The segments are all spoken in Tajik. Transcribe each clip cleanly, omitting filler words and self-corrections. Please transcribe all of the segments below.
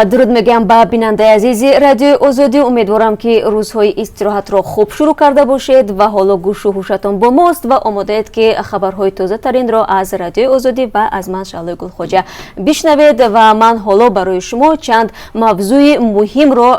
Дуруд мегӯям ба бинандаи азизи Радиои Озодӣ. Умедворам, ки рӯзҳои истироҳатро хуб шурӯъ карда бошед ва ҳоло гӯшу ҳушатон бо мост ва омодаед, ки хабарҳои тозатаринро аз Радиои Озодӣ ва аз ман, Шаҳлои Гулхоҷа, бишнавед. Ва ман ҳоло барои шумо чанд мавзӯи муҳимро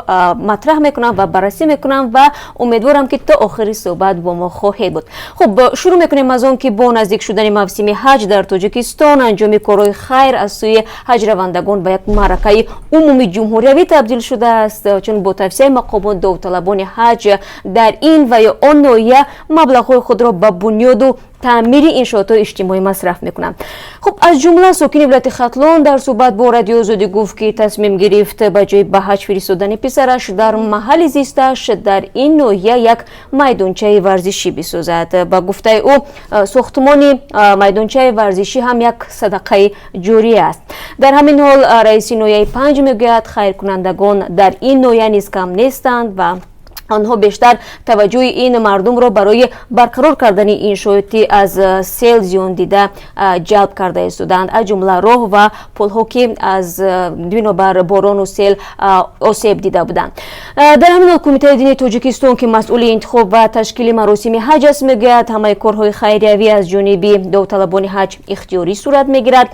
матраҳ мекунам ва баррасӣ мекунам ва умедворам, ки то охири суҳбат бо мо хоҳед буд. Хуб, шурӯъ мекунем аз он, ки бо наздик шудани мавсими ҳаҷ дар Тоҷикистон анҷоми корҳои хайр аз сӯи ҳаҷравандагон ба як маъракаи умумиҷумҳуриявӣ табдил шудааст, чун бо тавсияи мақомот довталабони ҳаҷ дар ин ва ё он ноҳия маблағҳои худро ба бунёду таъмири иншоотҳои иҷтимоӣ масраф мекунанд. Хуб, аз ҷумла сокини вилояти Хатлон дар суҳбат бо Радиои Озодӣ гуфт, ки тасмим гирифт ба ҷои ба ҳаҷ фиристодани писараш дар маҳалли зистааш дар ин ноҳия як майдончаи варзишӣ бисозад. Ба гуфтаи ӯ, сохтмони майдончаи варзишӣ ҳам як садақаи ҷория аст. Дар ҳамин ҳол раиси ноҳияи Панҷ мегӯяд, хайркунандагон дар ин ноҳия низ кам нестанд ва онҳо бештар таваҷҷӯҳи ин мардумро барои барқарор кардани иншооти аз сел зиёндида ҷалб карда истодаанд, аз ҷумла роҳ ва пулҳо, ки аз бинобар борону сел осеб дида буданд. Дар ҳамин ҳол Кумитаи дини Тоҷикистон, ки масъули интихоб ва ташкили маросими ҳаҷ аст, мегӯяд, ҳамаи корҳои хайриявӣ аз ҷониби довталабони ҳаҷ ихтиёрӣ сурат мегирад.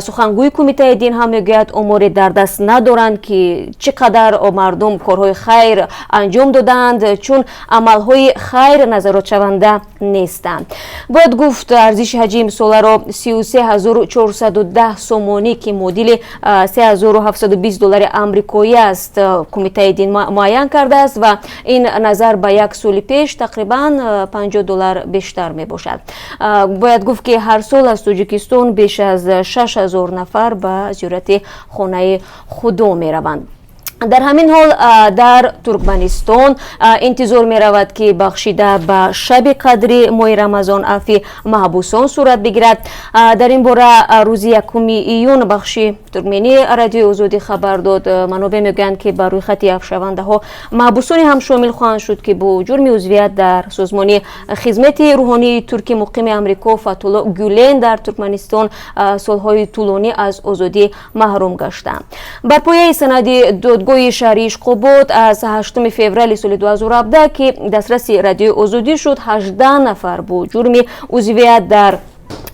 Сухангӯи Кумитаи дин ҳам мегӯяд, оморе дар даст надоранд, ки чӣ қадар мардум корҳои хайр анҷом додаанд, чун амалҳои хайр назоротшаванда нестанд. Бояд гуфт, арзиши ҳаҷи имсоларо 33 410 сомонӣ, ки муодили 3720 доллари амрикоӣ аст, Кумитаи дин муайян кардааст ва ин назар ба як соли пеш тақрибан 50 доллар бештар мебошад. Бояд гуфт, ки ҳар сол аз Тоҷикистон беш аз 6000 нафар ба зиёрати хонаи Худо мераванд. Дар ҳамин ҳол дар Туркманистон интизор меравад, ки бахшида ба шаби қадри моҳи Рамазон афви маҳбусон сурат бигирад. Дар ин бора рӯзи 1 июн бахши туркмении Радиои Озодӣ хабар дод. Манобеъ мегӯянд, ки ба рӯйхати афвшавандаҳо маҳбусоне ҳам шомил хоҳанд шуд, ки бо ҷурми узвият дар созмони Хизмати рӯҳонии турки муқими Амрико Фатулло Гюлен дар Туркманистон солҳои тӯлонӣ аз озодӣ маҳрум гаштанд. Бар пояи санади додгоҳи шаҳри Ишқобод аз 8 феврали соли 2017, ки дастраси Радиои Озодӣ шуд, 18 нафар бо ҷурми узвият дар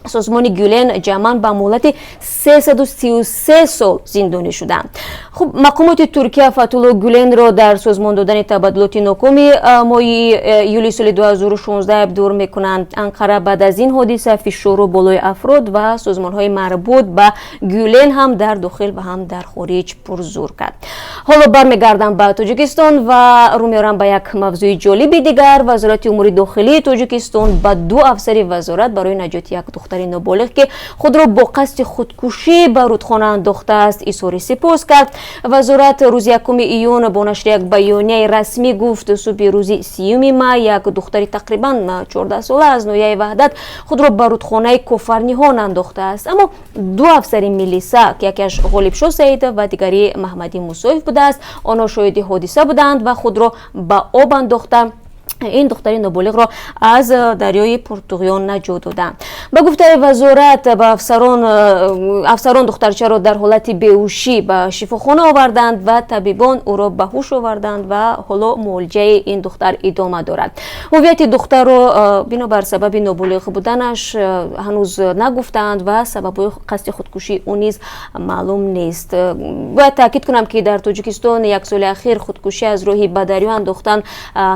созмони Гюлен ҷамъан ба муҳлати 333 сол зиндонӣ шуданд. Хуб, мақомоти Туркия Фатулло Гюленро дар созмон додани табаддулоти нокоми моҳи июли соли 2016 айбдор мекунанд. Анқара баъд аз ин ҳодиса фишорро болои афрод ва созмонҳои марбут ба Гюлен ҳам дар дохил ва ҳам дар хориҷ пурзур кард. Ҳоло бармегардам ба Тоҷикистон ва рӯ меорам ба як мавзӯи ҷолиби дигар. Вазорати умури дохилии Тоҷикистон ба ду афсари вазорат барои наҷоти як духтари ноболиғ, ки худро бо қасди худкушӣ ба рудхона андохтааст, изҳори сипос кард. Вазорат рӯзи 1 июн бо нашри як баёнияи расмӣ гуфт, субҳи рӯзи 30 май як духтари тақрибан 14сола аз ноҳияи Ваҳдат худро ба рудхонаи Кофарниҳон андохтааст, аммо ду афсари милиса, ки якеаш Ғолибшо Саидов ва дигари Маҳмадӣ Мусоев будааст, онҳо шоҳиди ҳодиса буданд ва худро ба об андохта ин духтари ноболиғро аз дарёи пуртуғён наҷот доданд. Ба гуфтаи вазорат, ба афсарон духтарчаро дар ҳолати беҳушӣ ба шифохона оварданд ва табибон ӯро ба ҳуш оварданд ва ҳоло муолиҷаи ин духтар идома дорад. Ҳуввияти духтарро бинобар сабаби ноболиғ буданаш ҳанӯз нагуфтаанд ва сабабҳои қасди худкушии ӯ низ маълум нест. Бояд таъкид кунам, ки дар Тоҷикистон як соли ахир худкушӣ аз роҳи ба дарё андохтан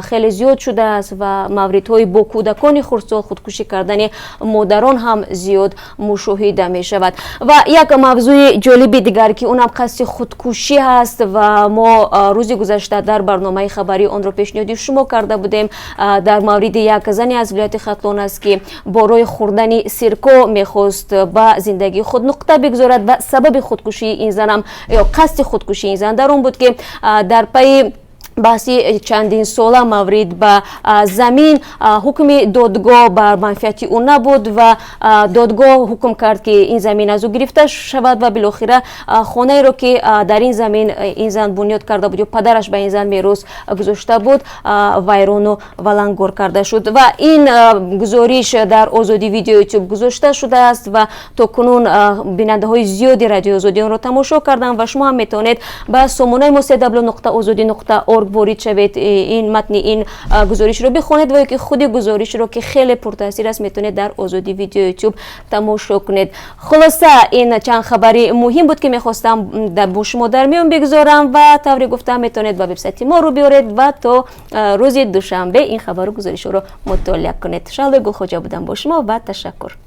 хеле зиёд шудааст ва мавридҳои бо кӯдакони хурдсол худкушӣ кардани модарон ҳам зиёд мушоҳида мешавад. Ва як мавзӯи ҷолиби дигар, ки унам қасди худкушӣ ҳаст ва мо рӯзи гузашта дар барномаи хабарӣ онро пешниҳоди шумо карда будем, дар мавриди як зане аз вилояти Хатлон аст, ки бо роҳи хӯрдани сирко мехост ба зиндагии худ нуқта бигзорад. Ва сабаби худкушии ин занам ё қасди худкушии ин зан дар он буд, ки дар пайи Баҳси чандинсола маврид ба замин, ҳукми додгоҳ бар манфиати ӯ набуд ва додгоҳ ҳукм кард, ки ин замин аз ӯ гирифта шавад. Ва билохира хонаеро, ки дар ин замин ин зан бунёд карда буд ё падараш ба ин зан мерос гузошта буд, вайрону валангор карда шуд. Ва ин гузориш дар Озодӣ Видео Ютуб гузошта шудааст ва то кунун бинандаҳои зиёди Радиои Озодӣ онро тамошо карданд. Ва шумо ҳам метавонед ба сомонаи мо www.ozodi.org ворид шавед, ин матни ин гузоришро бихонед ва ё ки худи гузоришро, ки хеле пуртаъсир аст, метавонед дар Озодӣ Видео Ютуб тамошо кунед. Хулоса, ин чанд хабари муҳим буд, ки мехостам бо шумо дар миён бигузорам. Ва тавре гуфтам, метавонед ба вебсайти мо рӯ биёред ва то рӯзи душанбе ин хабару гузоришҳоро мутолиа кунед. Шаҳлои Гулхоҷа будам бо шумо ва ташаккур.